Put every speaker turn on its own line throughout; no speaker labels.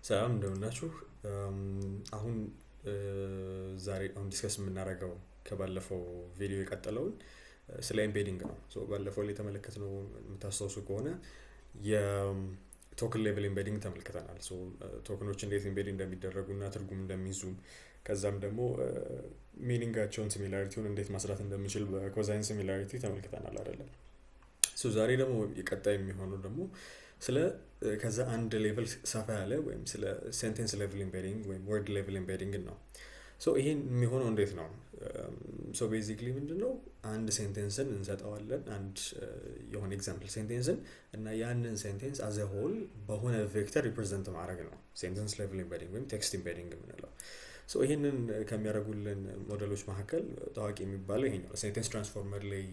ሰላም እንደምናችሁ። አሁን ዛሬ አሁን discuss የምናደርገው ከባለፈው ቪዲዮ የቀጠለውን ስለ embedding ነው። So ባለፈው ላይ የተመለከትነው የምታስታውሱ ከሆነ የ token level embedding ተመልክተናል። So token ኦች እንዴት embed እንደሚደረጉ እና ትርጉም እንደሚይዙ፣ ከዛም ደግሞ meaning ኣቸውን similarity ውን እንዴት ማስራት እንደምንችል በ cosine similarity ተመልክተናል አይደለም? So ዛሬ ደግሞ የቀጣይ የሚሆነው ደግሞ ስለ ከዛ አንድ level ሰፋ ያለ ወይም ስለ sentence level embedding ወይም word level embedding ነው። So ይሄን የሚሆነው እንዴት ነው? So basically ምንድነው፣ አንድ sentence ን እንሰጠዋለን፣ አንድ የሆነ example sentence ን፣ እና ያንን sentence as a whole በሆነ vector represent ማድረግ ነው sentence level embedding ወይም text embedding የምንለው። So ይሄንን ከሚያደርጉልን ሞዴሎች መካከል ታዋቂ የሚባለው ይሄኛው sentence transformer ላይ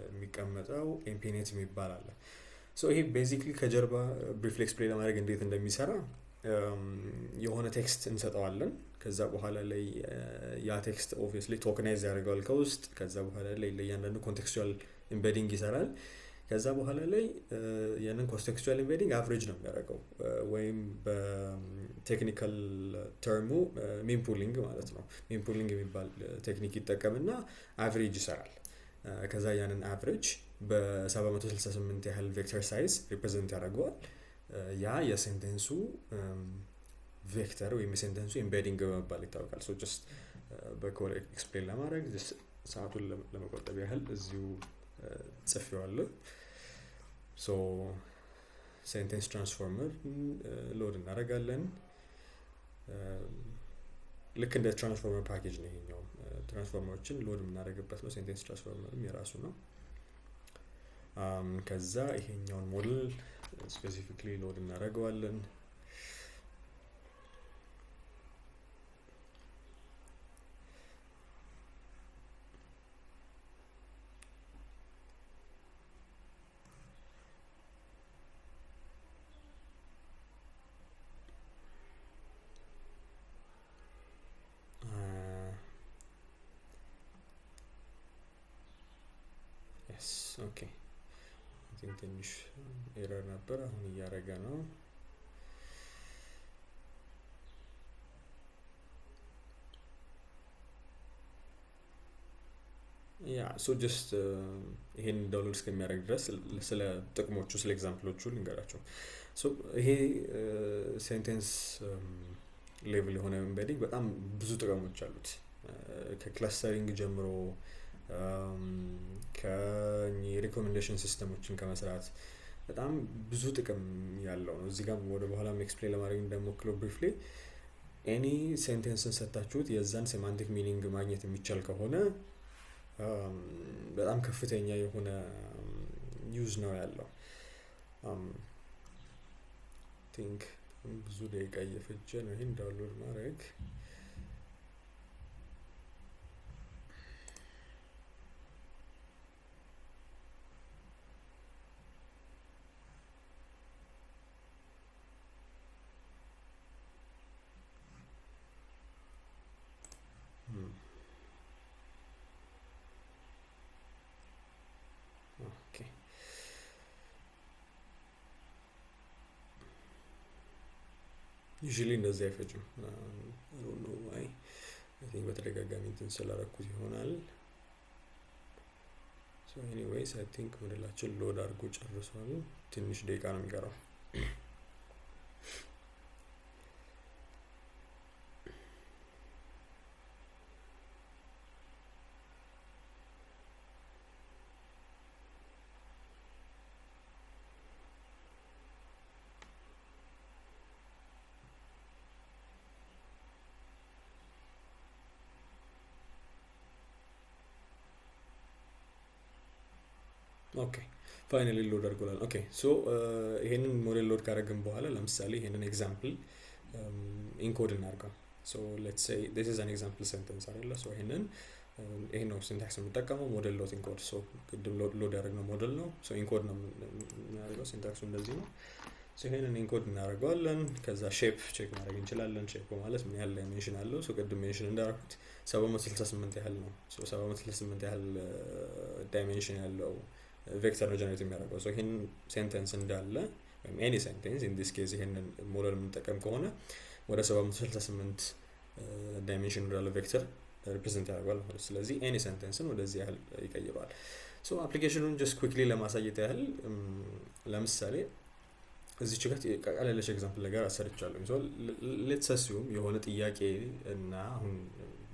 የሚቀመጠው MPNet የሚባል አለ። So ይሄ basically ከጀርባ briefly explain ለማድረግ እንዴት እንደሚሰራ፣ የሆነ text እንሰጠዋለን። ከዛ በኋላ ላይ ያ text obviously tokenize ያደርገዋል ከውስጥ። ከዛ በኋላ ላይ ለእያንዳንዱ contextual embedding ይሰራል። ከዛ በኋላ ላይ ያንን contextual embedding average ነው የሚያደርገው፣ ወይም በ technical term ኡ mean pooling ማለት ነው። Mean pooling የሚባል technique ይጠቀምና average ይሰራል። ከዛ ያንን average በ768 ያህል vector size represent ያደርገዋል። ያ የ sentence ኡ vector ወይም የ sentence ኡ embedding በመባል ይታወቃል። So just በ code explain ለማድረግ ሰዓቱን ለመቆጠብ ያህል እዚሁ ጽፌዋለሁ። So sentence transformer load እናደርጋለን። ልክ እንደ transformer package ነው ይሄኛው። Transformer ኦችን load የምናደርግበት ነው። Sentence transformer ም የራሱ ነው። ከዛ ይሄኛውን model specifically load እናደርገዋለን። Okay, I think ትንሽ error ነበር፣ አሁን እያደረገ ነው። Yeah, so just ይሄን download እስከሚያደርግ ድረስ ስለ ጥቅሞቹ፣ ስለ example ኦቹ ልንገራቸው። So ይሄ sentence level የሆነ embedding በጣም ብዙ ጥቅሞች አሉት። ከ clustering ጀምሮ፣ ከ recommendation system ኦችን ከመስራት በጣም ብዙ ጥቅም ያለው ነው። እዚህ ጋር ወደ በኋላም explain ለማድረግ እንደሞክለው briefly፣ any sentence ን ሰጥታችሁት የዛን semantic meaning ማግኘት የሚቻል ከሆነ በጣም ከፍተኛ የሆነ use ነው ያለው። Think ብዙ ደቂቃ እየፈጀ ነው ይሄን download ማድረግ። Okay, usually እንደዚህ አይፈጅም። I don't know why. I think በተደጋጋሚ እንትን ስላደረኩት ይሆናል። So anyways, I think ሞዴላችን load አድርጎ ጨርሷል። ትንሽ ደቂቃ ነው የሚቀረው። Okay, finally load አድርጎላል። Okay, so ይሄንን model load ካደረግን በኋላ ለምሳሌ ይሄንን example encode እናድርገው። So let's say this is an example sentence አይደለ? So ይሄን ነው syntax የምንጠቀመው፣ model dot encode። So ቅድም load ያደረግነው ሞዴል ነው። So encode ነው የምናደርገው። Syntax ኡ እንደዚህ ነው። So ይሄንን encode እናደርገዋለን። ከዛ shape check ማድረግ እንችላለን። Shape ማለት ምን ያህል dimension አለው። So ቅድም mention እንዳደረኩት 768 ያህል ነው። So 768 ያህል dimension ያለው vector ነው generate የሚያደርገው። So ይሄን sentence እንዳለ ወይም any sentence in this case ይሄንን ሞዴል የምንጠቀም ከሆነ ወደ 768 dimension ወዳለው vector represent ያደርገዋል ማለት ነው። ስለዚህ any sentence ን ወደዚህ ያህል ይቀይረዋል። So application ኑን just quickly ለማሳየት ያህል፣ ለምሳሌ እዚች ጋር ቀለል ያለች example ነገር አሰርቻለሁ። Let's assume የሆነ ጥያቄ እና አሁን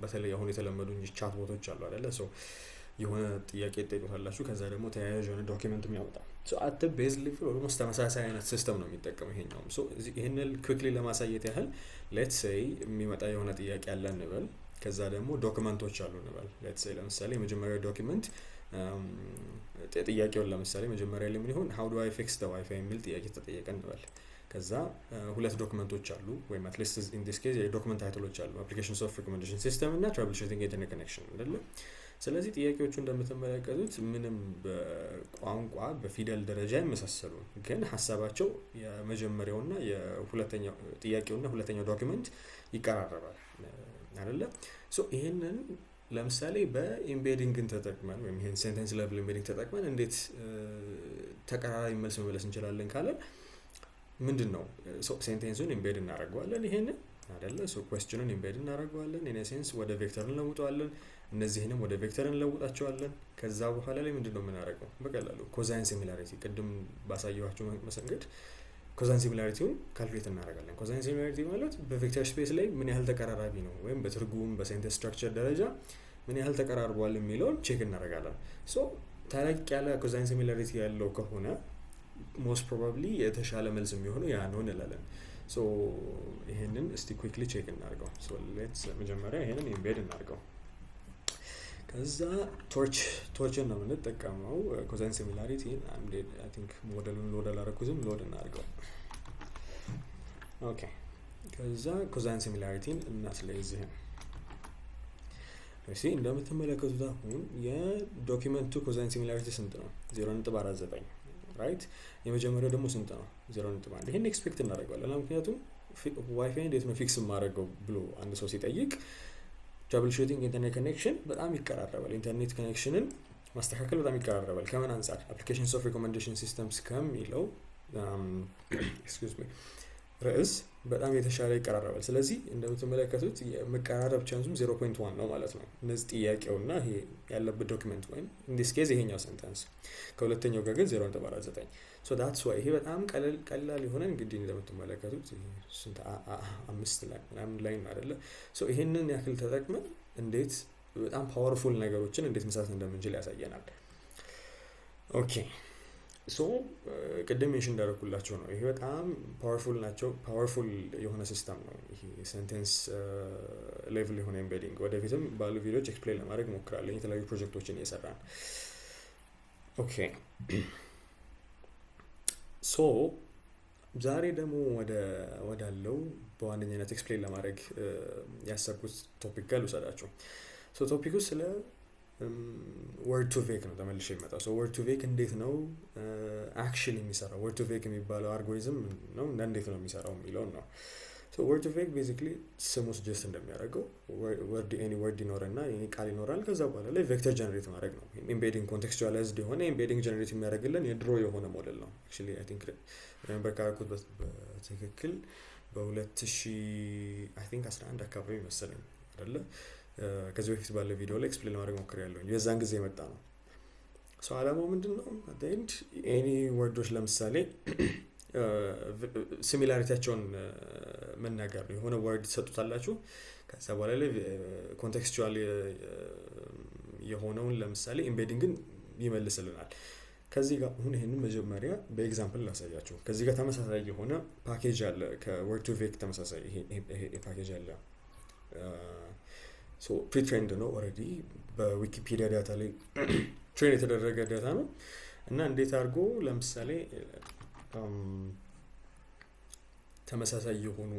በተለይ አሁን የተለመዱ እንጂ chatbot ኦች አሉ አይደለ? So የሆነ ጥያቄ ትጠይቁታላችሁ፣ ከዛ ደግሞ ተያያዥ የሆነ document የሚያወጣ። At base level almost ተመሳሳይ አይነት system ነው የሚጠቀመው ይሄኛውም። ይህንን quickly ለማሳየት ያህል፣ let's say የሚመጣ የሆነ ጥያቄ አለ እንበል፣ ከዛ ደግሞ document ኦች አሉ እንበል። Let's say ለምሳሌ የመጀመሪያው document ጥያቄውን ለምሳሌ መጀመሪያ ላይ ምን ይሆን፣ "How do I fix the WiFi?" የሚል ጥያቄ ተጠየቀ እንበል። ከዛ ሁለት document ኦች አሉ፣ ወይም at least in this case የ document title ኦች አሉ፣ applications of recommendation system እና troubleshooting internet connection አይደለ? ስለዚህ ጥያቄዎቹ እንደምትመለከቱት ምንም በቋንቋ በፊደል ደረጃ አይመሳሰሉ፣ ግን ሀሳባቸው የመጀመሪያውና የሁለተኛው ጥያቄውና ሁለተኛው document ይቀራረባል አይደለ? So ይህንን ለምሳሌ በ embedding ን ተጠቅመን ወይም ይህን sentence level embedding ተጠቅመን እንዴት ተቀራራቢ መልስ መመለስ እንችላለን ካለን፣ ምንድን ነው፣ sentence ኡን embed እናደርገዋለን ይሄንን አይደለ? Question ኑን embed እናደርገዋለን፣ in sense ወደ vector እንለውጠዋለን፣ እነዚህንም ወደ vector እንለውጣቸዋለን። ከዛ በኋላ ላይ ምንድን ነው የምናደርገው? በቀላሉ cosine similarity፣ ቅድም ባሳየኋቸው መንገድ cosine similarity ውን calculate እናደርጋለን። Cosine similarity ማለት በ vector space ላይ ምን ያህል ተቀራራቢ ነው ወይም በትርጉም በ sentence structure ደረጃ ምን ያህል ተቀራርቧል የሚለውን check እናደርጋለን። So ተለቅ ያለ cosine similarity ያለው ከሆነ most probably የተሻለ መልስ የሚሆነው ያ ነው እንላለን። So ይሄንን እስቲ quickly check እናድርገው። So let's መጀመሪያ ይሄንን embed እናድርገው። ከዛ torch ን ነው የምንጠቀመው። Cosine similarity፣ I think ሞዴሉን load አላደረኩትም፣ load እናድርገው። Okay፣ ከዛ cosine similarity ን እናስለይዝህን። እሺ፣ እንደምትመለከቱት አሁን የ document ኡ cosine similarity ስንት ነው? 0.49፣ right? የመጀመሪያው ደግሞ ስንት ነው? 0.1። ይሄን expect እናደርገዋለን። ምክንያቱም ዋይፋይ እንዴት ነው fix የማደርገው ብሎ አንድ ሰው ሲጠይቅ troubleshooting internet connection በጣም ይቀራረባል። Internet connection ን ማስተካከል በጣም ይቀራረባል። ከምን አንጻር? Applications of recommendation systems ከሚለው፣ excuse me፣ ርዕስ በጣም የተሻለ ይቀራረባል። ስለዚህ እንደምትመለከቱት የመቀራረብ chance ኡም 0.1 ነው ማለት ነው። እነዚህ ጥያቄውና ይሄ ያለበት document ወይም in this case ይሄኛው sentence ከሁለተኛው ጋር ግን 0.49። So that's why ይሄ በጣም ቀለል ቀላል የሆነ፣ እንግዲህ እንደምትመለከቱት ስንት አምስት ላይ ምናምን ላይ ነው አይደለ? So ይሄንን ያክል ተጠቅመን እንዴት በጣም powerful ነገሮችን እንዴት መስራት እንደምንችል ያሳየናል። Okay፣ so ቅድም mention እንዳደረኩላቸው ነው። ይሄ በጣም powerful ናቸው፣ powerful የሆነ system ነው። ይሄ sentence level የሆነ embedding ወደፊትም ባሉ ቪዲዮዎች explain ለማድረግ እሞክራለሁ፣ የተለያዩ ፕሮጀክቶችን እየሰራን። Okay፣ so ዛሬ ደግሞ ወዳለው በዋነኝነት explain ለማድረግ ያሰብኩት topic ጋር ልውሰዳችሁ። So topic ኡ ስለ word2vec ነው ተመልሼ የመጣው። So word2vec እንዴት ነው actually የሚሰራው፣ word2vec የሚባለው አልጎሪዝም ነው እና እንዴት ነው የሚሰራው የሚለውን ነው። Word2vec basically ስሙ suggest እንደሚያደርገው word፣ any word ይኖረና any ቃል ይኖራል። ከዛ በኋላ ላይ vector generate ማድረግ ነው። Embedding፣ contextualized የሆነ embedding generate የሚያደርግልን የድሮ የሆነ ሞዴል ነው። Actually I think remember ካደረኩት በትክክል በ2000 I think 11 አካባቢ መሰለኝ አይደለ? ከዚህ በፊት ባለ ቪዲዮ ላይ explain ለማድረግ ሞክሬያለሁኝ። የዛን ጊዜ የመጣ ነው። So አላማው ምንድን ነው? And any word ኦች ለምሳሌ similarity ያቸውን መናገር ነው። የሆነ word ትሰጡታላችሁ። ከዛ በኋላ ላይ contextual የሆነውን ለምሳሌ embedding ን ይመልስልናል። ከዚህ ጋር አሁን ይህንን መጀመሪያ በ example ላሳያችሁ። ከዚህ ጋር ተመሳሳይ የሆነ ፓኬጅ አለ። ከ word2vec ተመሳሳይ ይሄ ፓኬጅ አለ። Pretrained ነው፣ already በዊኪፒዲያ data ላይ train የተደረገ data ነው እና እንዴት አድርጎ ለምሳሌ ተመሳሳይ የሆኑ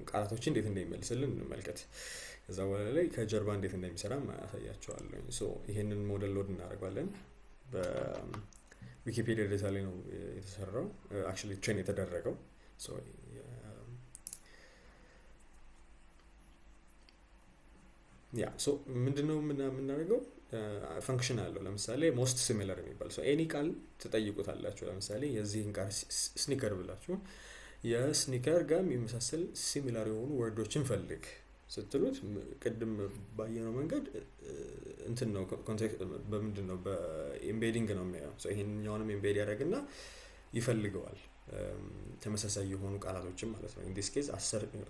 ቃላቶችን እንዴት እንደሚመልስልን እንመልከት። ከዛ በኋላ ላይ ከጀርባ እንዴት እንደሚሰራ አሳያችኋለሁ። So ይሄንን model load እናደርገዋለን። በዊኪፒዲያ data ላይ ነው የተሰራው፣ actually train የተደረገው። So yeah፣ so ምንድነው የምናደርገው? function አለው። ለምሳሌ most similar የሚባል ሰው any ቃል ትጠይቁታላችሁ። ለምሳሌ የዚህን ቃል sneaker ብላችሁ የ sneaker ጋር የሚመሳሰል similar የሆኑ word ኦችን ፈልግ ስትሉት ቅድም ባየነው መንገድ እንትን ነው፣ በምንድን ነው፣ በ embedding ነው የሚያየው። ይሄኛውንም embed ያደርግና ይፈልገዋል ተመሳሳይ የሆኑ ቃላቶችን ማለት ነው። In this case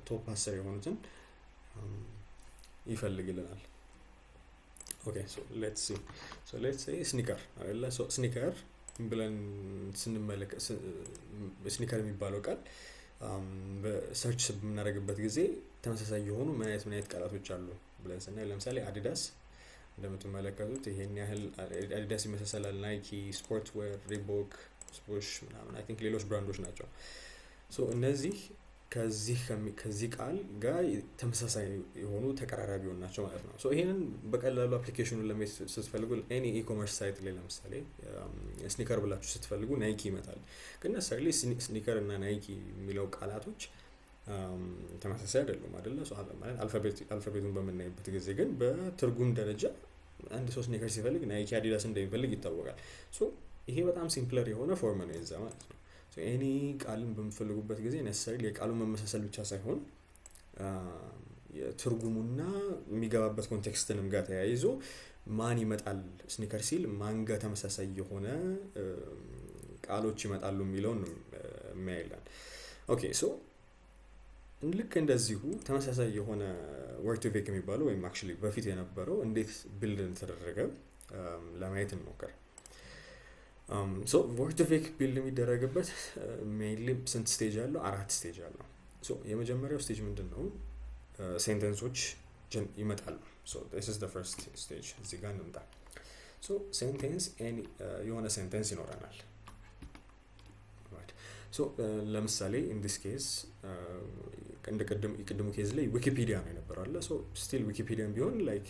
top 10 የሆኑትን ይፈልግልናል። Okay, so let's see. So let's say sneaker አይደለ? So sneaker ብለን ስንመለከት sneaker የሚባለው ቃል በ search በምናደርግበት ጊዜ ተመሳሳይ የሆኑ ምን አይነት ቃላቶች አሉ ብለን ስናይ ለምሳሌ Adidas፣ እንደምትመለከቱት ይሄን ያህል Adidas ይመሳሰላል። Nike፣ sportswear፣ Reebok፣ Swoosh ምናምን፣ I think ሌሎች brand ኦች ናቸው። So እነዚህ ከዚህ ቃል ጋር ተመሳሳይ የሆኑ ተቀራራቢ የሆኑ ናቸው ማለት ነው። So ይሄንን በቀላሉ application ኑን ለማየት ስትፈልጉ any e-commerce site ላይ ለምሳሌ sneaker ብላችሁ ስትፈልጉ Nike ይመጣል። ግን necessarily sneaker እና Nike የሚለው ቃላቶች ተመሳሳይ አይደሉም አይደለ? Alphabet ኡን በምናይበት ጊዜ ግን በትርጉም ደረጃ አንድ ሰው sneaker ሲፈልግ Nike፣ Adidas እንደሚፈልግ ይታወቃል። So ይሄ በጣም simpler የሆነ form ነው የዛ ማለት ነው። Any ቃልን በምትፈልጉበት ጊዜ necessarily የቃሉን መመሳሰል ብቻ ሳይሆን የትርጉሙና የሚገባበት context ንም ጋር ተያይዞ ማን ይመጣል፣ sneaker ሲል ማን ጋር ተመሳሳይ የሆነ ቃሎች ይመጣሉ የሚለውን ነው የሚያይለን። Okay, so ልክ እንደዚሁ ተመሳሳይ የሆነ word2vec የሚባለው ወይም actually በፊት የነበረው እንዴት build እንደተደረገ ለማየት እንሞክር። So word2vec build የሚደረግበት mainly ስንት stage አለው? አራት stage አለው። So የመጀመሪያው stage ምንድን ነው? Sentence ኦች ይመጣሉ። So this is the first stage። እዚህ ጋር እንምጣ። So sentence፣ የሆነ sentence ይኖረናል። So ለምሳሌ in this case እንደ ቅድሙ case ላይ ዊኪፒዲያ ነው የነበረው አለ። So still ዊኪፒዲያን ቢሆን like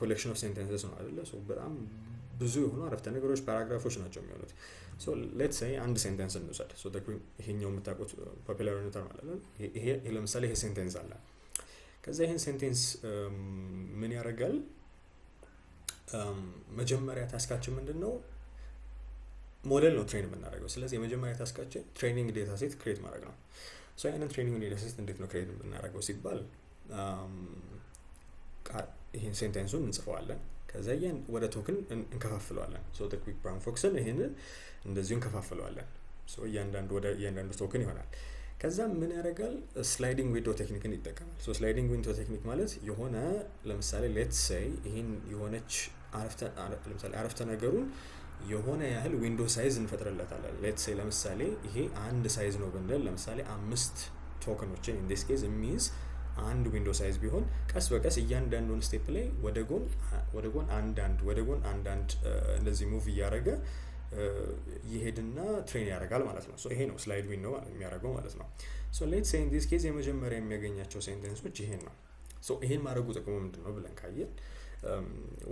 collection of sentences ነው አይደለ? So በጣም ብዙ የሆኑ አረፍተ ነገሮች፣ paragraph ኦች ናቸው የሚሆኑት። So let's say አንድ sentence እንውሰድ። So ይሄኛው የምታውቁት popular term አለ። ይሄ ለምሳሌ ይሄ sentence አለ። ከዛ ይሄን sentence ምን ያደርጋል? መጀመሪያ task ኣችን ምንድን ነው? ሞዴል ነው train የምናደርገው። ስለዚህ የመጀመሪያ task ኣችን training data set create ማድረግ ነው። So ያንን training data set እንዴት ነው create የምናደርገው ሲባል ይህን sentence ኡን እንጽፈዋለን። ከዛ ያን ወደ token እንከፋፍለዋለን። So quick brown fox ን ይህንን እንደዚሁ እንከፋፍለዋለን። So እያንዳንዱ ወደ እያንዳንዱ token ይሆናል። ከዛ ምን ያደርጋል? Sliding window technique ን ይጠቀማል። So sliding window technique ማለት የሆነ ለምሳሌ let's say ይህን የሆነች ለምሳሌ አረፍተ ነገሩን የሆነ ያህል window size እንፈጥርለታለን። Let's say ለምሳሌ ይሄ አንድ size ነው ብንል፣ ለምሳሌ አምስት token ኦችን in this case የሚይዝ አንድ window size ቢሆን ቀስ በቀስ እያንዳንዱን step ላይ ወደ ጎን አንድ አንድ፣ ወደ ጎን አንድ አንድ እንደዚህ move እያደረገ ይሄድና train ያደርጋል ማለት ነው። ይሄ ነው slide window የሚያደርገው ማለት ነው። So let's say in this case የመጀመሪያ የሚያገኛቸው sentence ኦች ይሄን ነው። So ይሄን ማድረጉ ጥቅሙ ምንድን ነው ብለን ካየን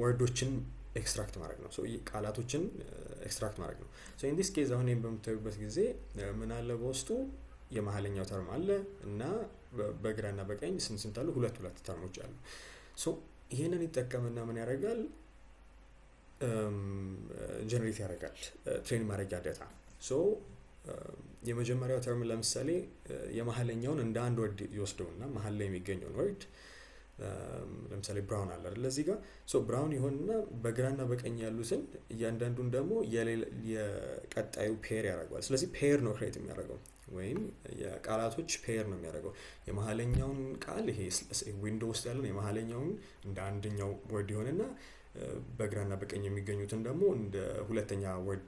word ኦችን extract ማድረግ ነው። ቃላቶችን extract ማድረግ ነው። So in this case አሁን ይህን በምታዩበት ጊዜ ምን አለ? በውስጡ የመሀለኛው term አለ እና በግራና በቀኝ ስንት ስንት አሉ? ሁለት ሁለት term ኦች አሉ። So ይሄንን ይጠቀምና ምን ያደርጋል? Generate ያደርጋል train ማድረጊያ data። So የመጀመሪያው term ለምሳሌ የመሀለኛውን እንደ አንድ word ይወስደውና መሀል ላይ የሚገኘውን word ለምሳሌ brown አለ አይደለ እዚህ ጋር? So brown ይሆንና በግራና በቀኝ ያሉትን እያንዳንዱን ደግሞ የቀጣዩ pair ያደርገዋል። ስለዚህ pair ነው create የሚያደርገው ወይም የቃላቶች pair ነው የሚያደርገው። የመሀለኛውን ቃል፣ ይሄ window ውስጥ ያለውን የመሀለኛውን እንደ አንደኛው word ይሆንና በግራና በቀኝ የሚገኙትን ደግሞ እንደ ሁለተኛ word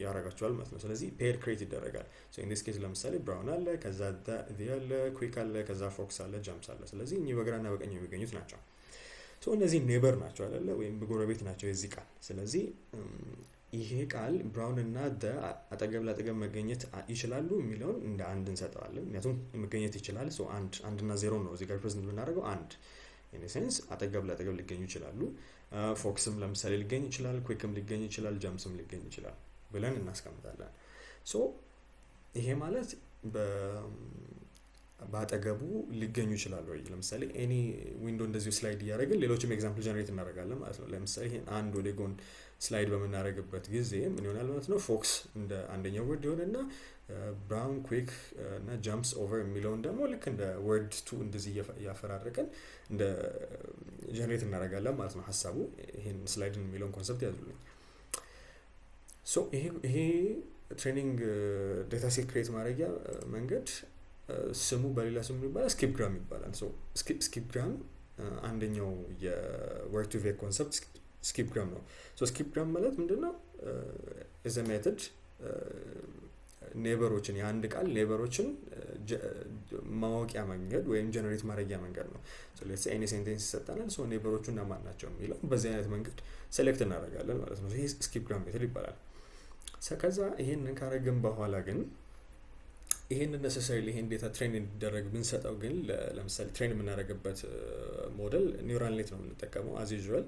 ያደርጋቸዋል ማለት ነው። ስለዚህ pair create ይደረጋል። In this case ለምሳሌ brown አለ፣ ከዛ the አለ፣ quick አለ፣ ከዛ fox አለ፣ jumps አለ። ስለዚህ እኚህ በግራና በቀኝ የሚገኙት ናቸው። እነዚህ neighbor ናቸው አይደለ? ወይም ጎረቤት ናቸው የዚህ ቃል። ስለዚህ ይሄ ቃል brown እና the አጠገብ ለአጠገብ መገኘት ይችላሉ የሚለውን እንደ አንድ እንሰጠዋለን። ምክንያቱም መገኘት ይችላል። አንድ አንድና ዜሮ ነው እዚህ ጋር represent የምናደርገው። አንድ in a sense አጠገብ ለአጠገብ ሊገኙ ይችላሉ። Fox ም ለምሳሌ ሊገኝ ይችላል፣ quick ም ሊገኝ ይችላል፣ jumps ም ሊገኝ ይችላል ብለን እናስቀምጣለን። So ይሄ ማለት በአጠገቡ ሊገኙ ይችላሉ ወይ? ለምሳሌ any window እንደዚሁ slide እያደረግን ሌሎችም example generate እናደርጋለን ማለት ነው። ለምሳሌ ይሄን አንድ ወደ ጎን slide በምናደርግበት ጊዜ ምን ይሆናል ማለት ነው? Fox እንደ አንደኛው word ይሆንና brown፣ quick እና jumps over የሚለውን ደግሞ ልክ እንደ word two እንደዚህ እያፈራረቅን እንደ generate እናደርጋለን ማለት ነው። ሀሳቡ ይሄን slide የሚለውን concept ያዙልኝ። So ይሄ training data set create ማድረጊያ መንገድ ስሙ በሌላ ስሙ ይባላል፣ skip-gram ይባላል። Skip-gram አንደኛው የ word2vec concept skip-gram ነው። Skip-gram ማለት ምንድነው? Is method neighbor ኦችን፣ የአንድ ቃል neighbor ኦችን ማወቂያ መንገድ ወይም generate ማድረጊያ መንገድ ነው። Any sentence ይሰጠናል። So neighbor ኦቹ እነማን ናቸው የሚለው በዚህ አይነት መንገድ select እናደርጋለን ማለት ነው። ይሄ skip-gram method ይባላል። ከዛ ይሄንን ካረግን በኋላ ግን ይሄንን necessarily ይሄን data train እንዲደረግ ብንሰጠው ግን፣ ለምሳሌ train የምናደርግበት model neural net ነው የምንጠቀመው as usual።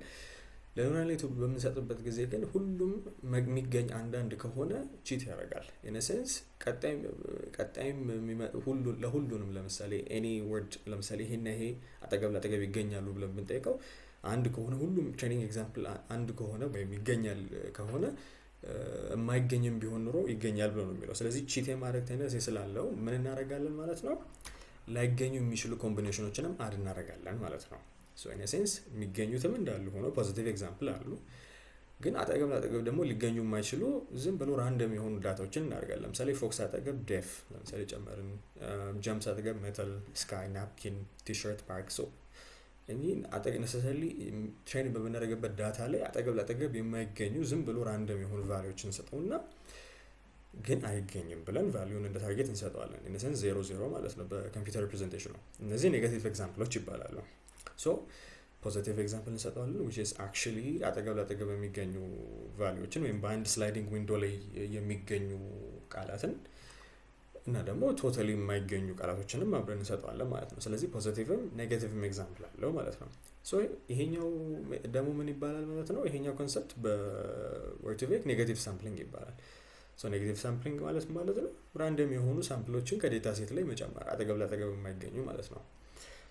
ለ neural net ኡ በምንሰጥበት ጊዜ ግን ሁሉም የሚገኝ አንዳንድ ከሆነ cheat ያደርጋል። In sense ቀጣይም ለሁሉንም ለምሳሌ any word፣ ለምሳሌ ይሄና ይሄ አጠገብ ለአጠገብ ይገኛሉ ብለን ብንጠይቀው፣ አንድ ከሆነ፣ ሁሉም training example አንድ ከሆነ ወይም ይገኛል ከሆነ፣ የማይገኝም ቢሆን ኑሮ ይገኛል ብሎ ነው የሚለው። ስለዚህ cheat የማድረግ tendency ስላለው ምን እናደርጋለን ማለት ነው? ላይገኙ የሚችሉ combination ኦችንም add እናደርጋለን ማለት ነው። So in sense የሚገኙትም እንዳሉ ሆኖ positive example አሉ፣ ግን አጠገብ ለአጠገብ ደግሞ ሊገኙ የማይችሉ ዝም ብሎ random የሆኑ data ዎችን እናደርጋለን። ለምሳሌ fox አጠገብ deaf ለምሳሌ ጨመርን፣ jumps አጠገብ metal፣ sky፣ napkin፣ T-shirt፣ park። So እኚህ necessarily train በምናደርግበት data ላይ አጠገብ ለአጠገብ የማይገኙ ዝም ብሎ random የሆኑ value ዎችን እንሰጠውና ግን አይገኝም ብለን value ን እንደ target እንሰጠዋለን። In sense zero zero ማለት ነው በ computer representation ነው። እነዚህ negative example ኦች ይባላሉ። So positive example እንሰጠዋለን፣ which is actually አጠገብ ለአጠገብ የሚገኙ value ዎችን ወይም በአንድ sliding window ላይ የሚገኙ ቃላትን እና ደግሞ totally የማይገኙ ቃላቶችንም አብረን እንሰጠዋለን ማለት ነው። ስለዚህ positive ም negative ም example አለው ማለት ነው። So ይሄኛው ደግሞ ምን ይባላል ማለት ነው? ይሄኛው concept በ word2vec negative sampling ይባላል። So negative sampling ማለት ነው random የሆኑ sample ኦችን ከ data set ላይ መጨመር፣ አጠገብ ለአጠገብ የማይገኙ ማለት ነው።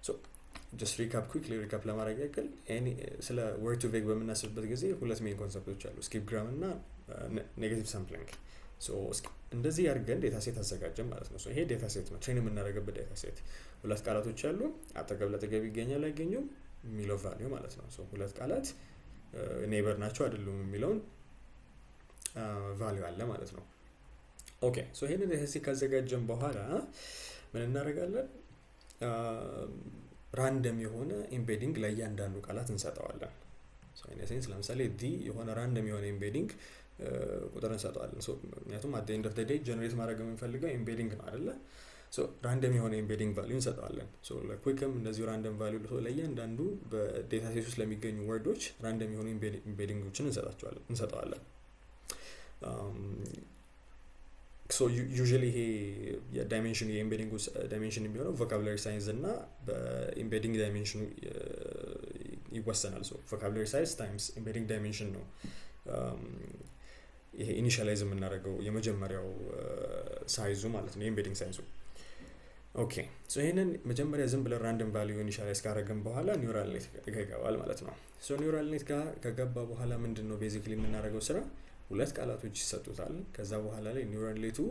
So just recap፣ quickly recap ለማድረግ ያክል፣ ስለ word2vec በምናስብበት ጊዜ ሁለት main concept ኦች አሉ፣ skip-gram እና negative sampling። እንደዚህ አድርገን data set አዘጋጀን ማለት ነው። ይሄ data set ነው፣ train የምናደርግበት data set። ሁለት ቃላቶች አሉ፣ አጠገብ ለአጠገብ ይገኛል አይገኙም የሚለው value ማለት ነው። ሁለት ቃላት neighbor ናቸው አይደሉም የሚለውን value አለ ማለት ነው። Okay, so ይሄንን data set ካዘጋጀን በኋላ ምን እናደርጋለን? Random የሆነ embedding ለእያንዳንዱ ቃላት እንሰጠዋለን። Sense ለምሳሌ the የሆነ random የሆነ embedding ቁጥር እንሰጠዋለን። ምክንያቱም at end of day generate ማድረግ የምንፈልገው embedding ነው አይደለ? Random የሆነ embedding value እንሰጠዋለን። ለ quick ም እንደዚሁ random value፣ ለእያንዳንዱ በ data set ውስጥ ለሚገኙ word ኦች random የሆኑ embedding ኦችን እንሰጠዋለን። Usually ይሄ የ dimension ኡ፣ የ embedding dimension የሚሆነው vocabulary size እና በ embedding dimension ኡ ይወሰናል። Vocabulary size times embedding dimension ነው ይሄ initialize የምናደርገው የመጀመሪያው size ኡ ማለት ነው፣ የ embedding size ኡ። Okay, so ይህንን መጀመሪያ ዝም ብለን random value initialize ካደረግን በኋላ neural net ጋር ይገባል ማለት ነው። So neural net ጋር ከገባ በኋላ ምንድን ነው basically የምናደርገው ስራ? ሁለት ቃላቶች ይሰጡታል። ከዛ በኋላ ላይ neural net ኡ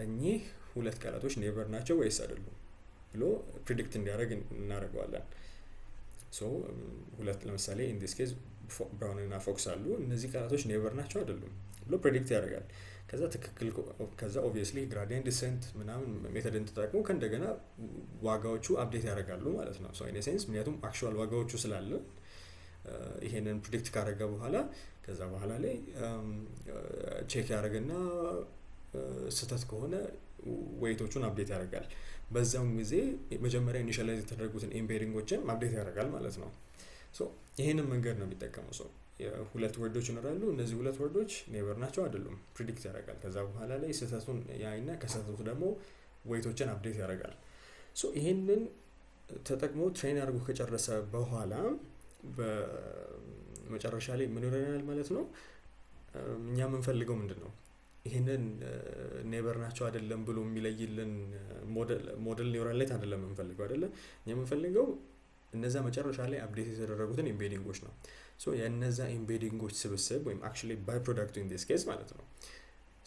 እኚህ ሁለት ቃላቶች neighbor ናቸው ወይስ አይደሉም ብሎ predict እንዲያደርግ እናደርገዋለን። So ሁለት፣ ለምሳሌ in this case brown እና fox አሉ። እነዚህ ቃላቶች neighbor ናቸው አይደሉም ብሎ predict ያደርጋል። ከዛ ትክክል፣ ከዛ obviously gradient descent ምናምን method ን ተጠቅሞ ከእንደገና ዋጋዎቹ update ያደርጋሉ ማለት ነው። In sense ምክንያቱም actual ዋጋዎቹ ስላለ ይሄንን predict ካደረገ በኋላ ከዛ በኋላ ላይ check ያደርግና ስህተት ከሆነ weight ኦቹን update ያደርጋል። በዛም ጊዜ መጀመሪያ initialize የተደረጉትን embedding ኦችን update ያደርጋል ማለት ነው። ይሄንን መንገድ ነው የሚጠቀመው። So ሁለት word ኦች ይኖራሉ። እነዚህ ሁለት word ኦች neighbor ናቸው አይደሉም predict ያደርጋል። ከዛ በኋላ ላይ ስህተቱን ያይና ከስህተቱ ደግሞ weight ኦችን update ያደርጋል። So ይሄንን ተጠቅሞ train አድርጎ ከጨረሰ በኋላ በመጨረሻ ላይ ምን ይሆናል ማለት ነው? እኛ የምንፈልገው ምንድን ነው? ይህንን neighbor ናቸው አይደለም ብሎ የሚለይልን model neural net አይደለም የምንፈልገው፣ አይደለ? እኛ የምንፈልገው እነዛ መጨረሻ ላይ update የተደረጉትን embedding ኦች ነው። So የእነዛ embedding ኦች ስብስብ ወይም actually byproduct ኡ in this case ማለት ነው።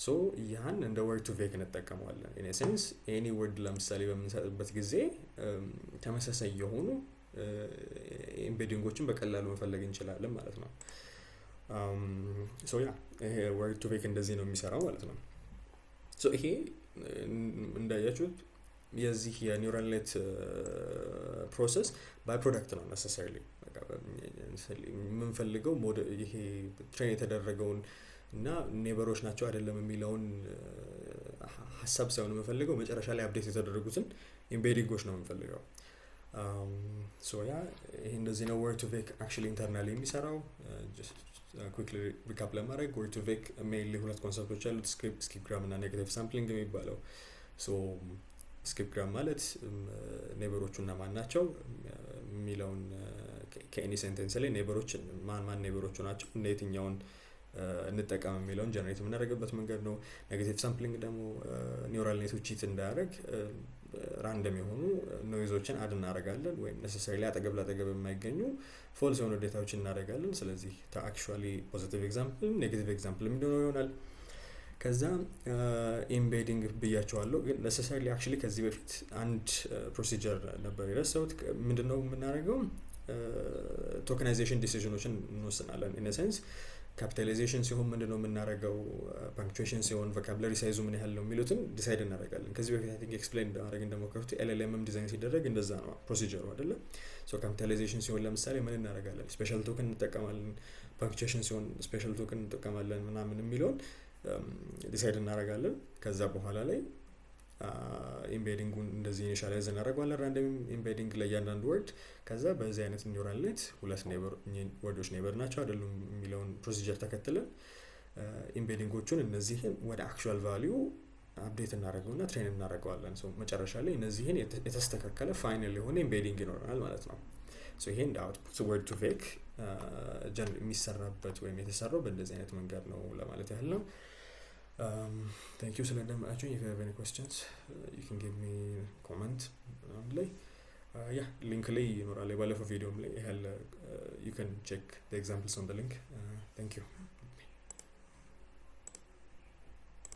So ያን እንደ word2vec እንጠቀመዋለን። In sense any word ለምሳሌ በምንሰጥበት ጊዜ ተመሳሳይ የሆኑ embedding ኦችን በቀላሉ መፈለግ እንችላለን ማለት ነው። So yeah፣ ይሄ word2vec እንደዚህ ነው የሚሰራው ማለት ነው። So ይሄ እንዳያችሁት የዚህ የ neural net process byproduct ነው። Necessarily የምንፈልገው ይሄ train የተደረገውን እና neighbor ኦች ናቸው አይደለም የሚለውን ሀሳብ ሳይሆን የምንፈልገው መጨረሻ ላይ update የተደረጉትን embedding ኦች ነው የምንፈልገው። So yeah፣ ይሄ እንደዚህ ነው word2vec actually internally የሚሰራው። Quickly recap ለማድረግ word2vec mainly ሁለት concept ኦች ያሉት skip-gram እና negative sampling የሚባለው። So skip-gram ማለት neighbor ኦቹ እነማን ናቸው የሚለውን፣ ከ any sentence ላይ neighbor ኦች ማን ማን neighbor ኦቹ ናቸው እና የትኛውን እንጠቀም የሚለውን generate የምናደርግበት መንገድ ነው። Negative sampling ደግሞ neural net ኡ cheat እንዳያደርግ random የሆኑ noise ኦችን add እናደርጋለን ወይም necessarily አጠገብ ላጠገብ የማይገኙ false የሆኑ data ዎችን እናደርጋለን። ስለዚህ actually positive example፣ negative example የሚሆነው ይሆናል። ከዛ embedding ብያቸዋለሁ፣ ግን necessarily actually ከዚህ በፊት አንድ procedure ነበር የረሳሁት። ምንድነው የምናደርገው? Tokenization decision ኦችን እንወስናለን። In sense capitalization ሲሆን ምንድነው የምናደርገው፣ punctuation ሲሆን፣ vocabulary size ኡ ምን ያህል ነው የሚሉትን decide እናደርጋለን። ከዚህ በፊት I think explain ለማድረግ እንደሞከርኩት LLM ም design ሲደረግ እንደዛ ነው procedure ኡ፣ አይደለ? So capitalization ሲሆን ለምሳሌ ምን እናደርጋለን? Special token እንጠቀማለን፣ punctuation ሲሆን special token እንጠቀማለን ምናምን የሚለውን decide እናደርጋለን። ከዛ በኋላ ላይ embedding ኡን እንደዚህ initialize እናደርገዋለን፣ random embedding ለእያንዳንዱ word። ከዛ በዚህ አይነት neural net ሁለት word ኦች neighbor ናቸው አይደሉም የሚለውን procedure ተከትለን embedding ኦቹን እነዚህን ወደ actual value update እናደርገውና train እናደርገዋለን። መጨረሻ ላይ እነዚህን የተስተካከለ final የሆነ embedding ይኖረናል ማለት ነው። ይሄ እንደ output word2vec የሚሰራበት ወይም የተሰራው በእንደዚህ አይነት መንገድ ነው ለማለት ያህል ነው። Thank you ስላዳመጣችሁኝ። If you have any questions, you can give me comment ላይ፣ yeah፣ link ላይ ይኖራል። የባለፈው ቪዲዮም ላይ ያለ you can check the examples on the link. Thank you.